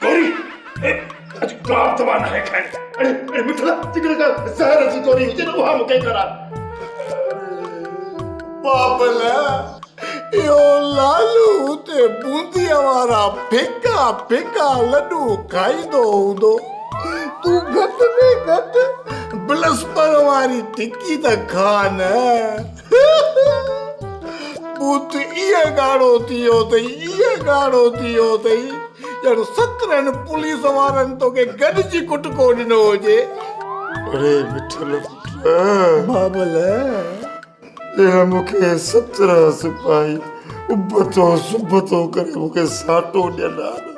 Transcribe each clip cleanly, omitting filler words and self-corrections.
گوري اڄ ڪا به دوا ناهي کائڻي. اڙي اڙي مٺڙا جيڪڏهن ڪا زهر جي گوري هجي نه اها مون کي کاراء. بابل اهو لالو اتي بونديء وارا ڦڪا ڦڪا لڏون کائيندو هوندو. تون گهٽ ۾ گهٽ بلسپر واري ٽڪي ته کاء نه. بوت ايئن ڳاڙهو ٿي ويو اٿئي، ايئن ڳاڙهو ٿي ويو اٿئي، ڄڻ 17 پوليس وارن توکي گڏجي ڪٽڪو ڏنو هجي. اڙي مٺل پٽ. بابل. ڄڻ مون کي 17 سپاهي ابتو سبتو ڪري مون کي ساٽو ڏين ها نه،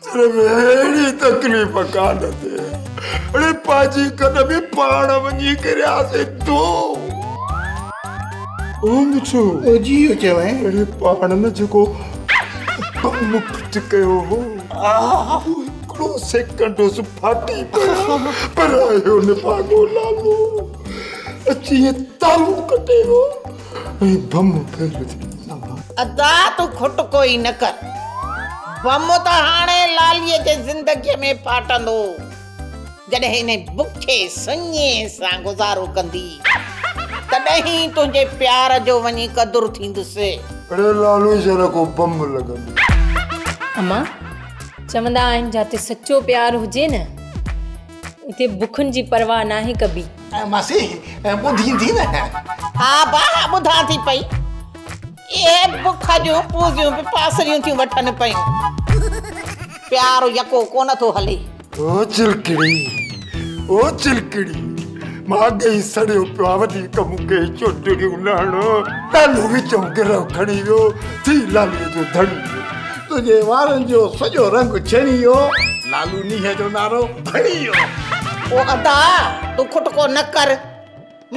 تڏهن به اهڙي تڪليف ڪانه ٿئي ها. اڙي پنهنجي کڏ ۾ پاڻ وڃي ڪرياسين تو. او مٺو. او جيء چوين. اڙي پاڻ نه جيڪو بم ڦٽ ڪيو هو، اهو هڪڙو سيڪنڊ هوس ڦاٽي پيو، پر آيو نڀاڳو لالو. اچي ائين تارون ڪٽي ويو ۽ بم ڦهلجي ويو. ادا تون کٽڪو ئي نه ڪر. بم ته هاڻي لاليء جي زندگيء ۾ ڦاٽندو، جڏهن انهي بکي سڃي سان گذارو ڪندي، تڏهن ئي تنهنجي پيار جو وڃي قدر ٿيندس. اڙي لالو شل ڪو بم لڳندو. امان، چوندا آهن جاتي سچو پيار هجي نه، اتي بکن جي پرواهه ناهي ڪبي. ماسي ٻڌين ٿي نه؟ ها با ها ٻڌان ٿي پئي. اهي بک جون پوزيون به پاسريون ٿيون وٺن پيون. پيار يڪو ڪونه ٿو هلي. او چلڪڙي او چلڪڙي مان اڳي ئي سڙيو پيو آهيان وڌيڪ مون کي چونڊڙيون نه هڻ. لالو وچون گرهه کڻي ويو ٿي لالوء جو ڌڻي ويو. تنهنجي وارن جو سڄو رنگ ڇڻي ويو، لالو نينهن جو نعرو هڻي ويو. او ادا، تون کٽڪو نه ڪر،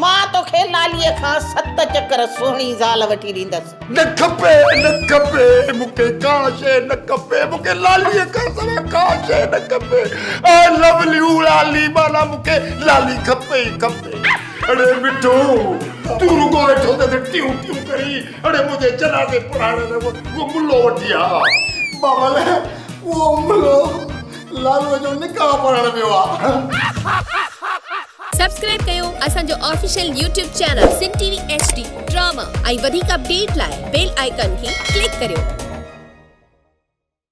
مان توکي لاليء کان ست چڪر سهڻي زال وٺي ڏيندس. نه کپي، نه کپي، مون کي ڪا شيء نه کپي، مون کي لاليء کان سواء ڪا شيء نه کپي. آء لو يو لالي، معنيٰ مون کي لالي کپي ئي کپي. اڙي مٺو، تون رڳو ويٺو ته ٽيون ٽيون ڪرين. اڙي منهنجي جنازي پڙهائڻ لاء اهو ملو وٺي آ. بابل، اهو ملو لالوء جو نڪاح پڙهڻ ويو آ. سبسڪرائب ڪيو اسان جو official YouTube channel Sindh T V H D drama ۽ وڌيڪ اپڊيٽ لاء بيل آئيڪان کي ڪلڪ ڪريو.